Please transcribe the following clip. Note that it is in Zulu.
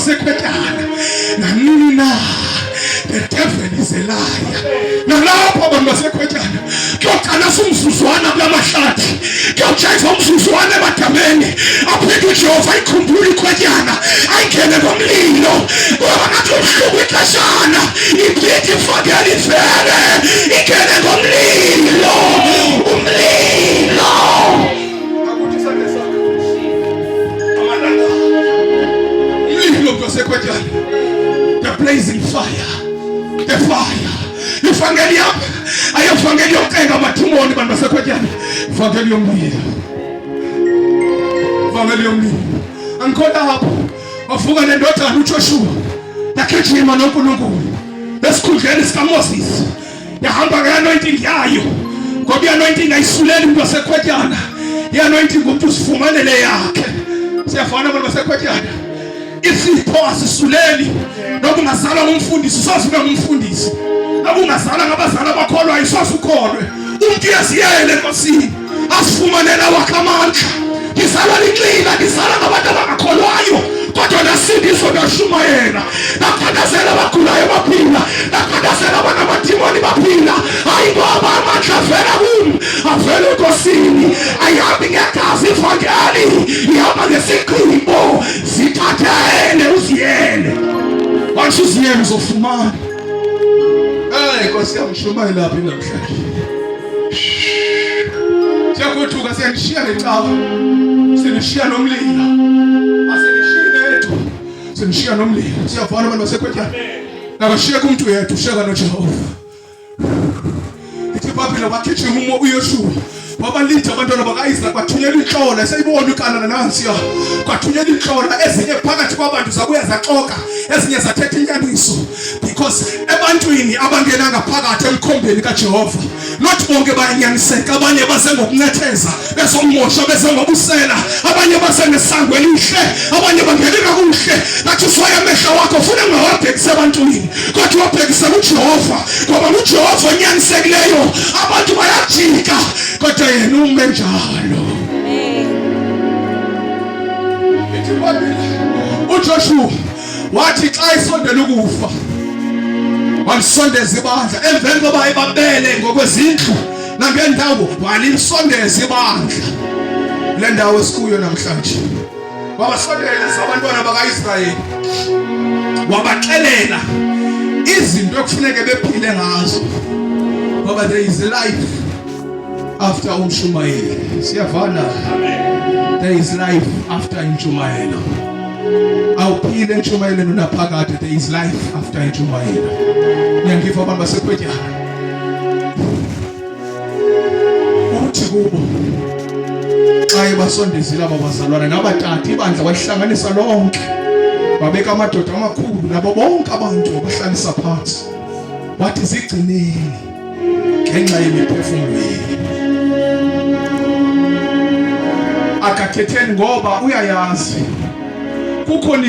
wasekhwetyana nanini na. The devil is a liar. Nalapho abantu basekhwetyana kuyoqalasa umzuzwana kula mahlathi, kuyotshayisa umzuzwana emadameni, aphinde uJehova ayikhumbule ikhwetyana, ayingene ngomlilo. Kuyoba ngathi ubuhlungu ixeshana, iphinde ifakele ivele ingene ngomlilo, umlilo. Akuthi isandla sakho amalanga umlilo mntu wasekhwetyana, the blazing fire, the fire. Ivangeli yam ayovangeli yokucenga amadimoni, bantu basekhwetyana, ivangeli yomlilo, ivangeli yomlilo. Angikho lapho wavuka nendodana uJoshua, yagijima noNkulunkulu esikhundleni sikaMoses, yahamba nge-anointing yayo, ngoba i-anointing ayisuleli umuntu wasekhwetyana. I-anointing umuntu uzifumanele yakhe. Siyafana abantu basekhwetyana, isipho asisuleli. Noba ungazalwa ngumfundisi, soze ube ngumfundisi. Noba ungazalwa ngabazali abakholwayo, soze ukholwe. Umntu uyaziyela enkosini, asifumanela wakhe amandla. Ngizalwa linxila, ngizalwa ngabantu abangakholwayo, kodwa nasindiswa, ndashumayela, nathandazela abagulayo baphila, nathandazela abanamadimoni baphila. Hayi ngoba amandla avela kum, avela enkosini. Ayihambi ngegazi ivangeli, ihamba ngesigqibo. Zithathele uziyele, once uziyele uzofumana. Hey Nkosi yami, shumayela phi namhlanje? Siyakuthuka, siyanishiya ngecawa, sinishiya nomlilo, asinishiyi nethu, sinishiya nomlilo. Siyavana abantu basekhwetyana, akashiyeka umntu yedwa, ushiyeka noJehova. Ithi iBhayibhile wagijima umo uYoshuwa, wabalida abantwana baka-Israyeli, kwathunyelwa intlola, eseyibona iKanana nansiya, kwathunyelwa intlola. Ezinye phakathi kwabantu zabuya zaxoka, ezinye zathetha inyaniso, because ebantwini abangena ngaphakathi emkhombeni kaJehova, not bonke bayanyaniseka. Abanye basengokuncetheza, bezomosha, bezengobusela, abanye basenesango elihle, abanye bangene kakuhle. Bathi uswaya amehlo wakho, funa ungawabhekise ebantwini, kodwa wabhekise kuJehova, ngoba nguJehova onyanisekileyo. Abantu bayajika, kodwa yena ume njalo. Ithi iBhayibhile uJoshua wathi xa isondela ukufa, walisondeza ibandla emveni koba ebabele ngokwezindlu nangendawo, walisondeza ibandla le ndawo esikuyo namhlanje. Wabasondeza abantwana bakaIsrayeli, wabaxelela izinto ekufuneke bephile ngazo, ngoba there is life after umshumayeli. Siyavana? There is life after intshumayelo. Awuphile entshumayelweni unaphakade. There is life after intshumayelo. Ngiyangiva abantu basekhwetyana? Uthi kubo xa ebasondezile aba bazalwana nabatata, ibandla walihlanganisa lonke, wabeka amadoda amakhulu nabo bonke abantu, wabahlalisa phansi, wathi, "Zigcineni ngenxa yemiphefumulo yenu." Akathetheni ngoba uyayazi kukhona.